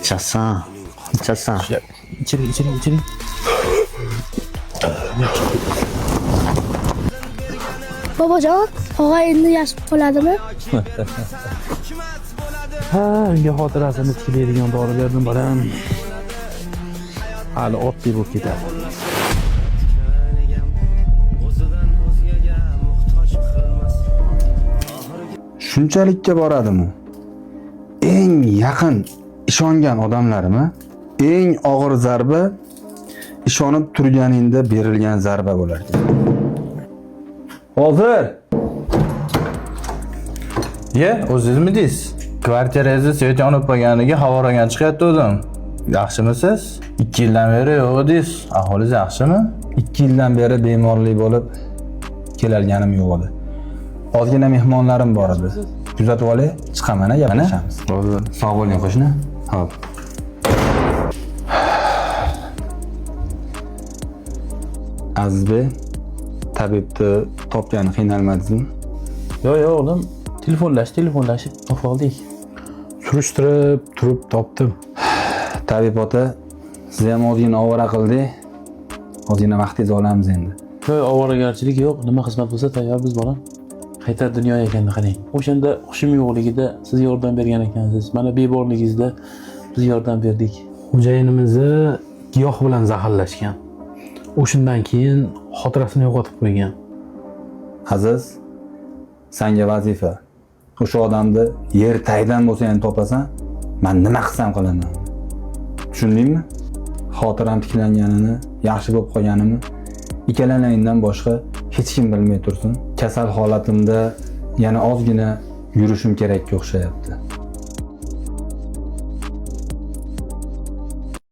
Ichasan, ichasan. Ichiring, ichiring, ichiring. Bobojon, tog'a endi yashib qoladimi? Ha, unga xotirasini tiklaydigan dori berdim, bolam. Hali oddiy bo'lib ketadi. Shunchalikka boradimi? Eng yaqin ishongan odamlarimi? Eng og'ir zarba ishonib turganingda berilgan zarba bo'lar ekan. Hozir Ye, o'zingizmidingiz? Kvartirangizni svet yonib qolganiga havoragan chiqyapti o'zim. Yaxshimisiz? 2 yildan beri yo'q edingiz. Ahvolingiz yaxshimi? 2 yildan beri bemorlik bo'lib kelolganim yo'q edi. Ozgina mehmonlarim bor edi. Kuzatib olay, chiqaman, gaplashamiz. Sog' bo'ling qo'shni. Xo'p. Azizbek, tabibni topgani qiynalmadingizmi? Yo'q, yo'q, o'g'lim. Telefonlashib, telefonlashib topib oldik. Surishtirib turib topdim. Tabib ota, siz ham ozgina ovora qildik. Ozgina vaqtingizni olamiz endi. Yo'q, ovoragarchilik yo'q. Nima xizmat bo'lsa tayyormiz, bolam. Qaytar dunyo ekan qarang. O'shanda hushim yo'qligida siz yordam bergan ekansiz. Mana beborligingizda biz yordam berdik. Xo'jayinimizni giyoh bilan zaharlashgan. O'shandan keyin xotirasini yo'qotib qo'ygan. Aziz, sanga vazifa. O'sha odamni yer tagidan bo'lsa ham topasan, man nima qilsam qilaman. Tushundingmi? Xotiram tiklanganini, yaxshi bo'lib qolganimni ikkalangdan boshqa hech kim bilmay tursin. Kasal holatimda yana ozgina yurishim kerakka o'xshayapti.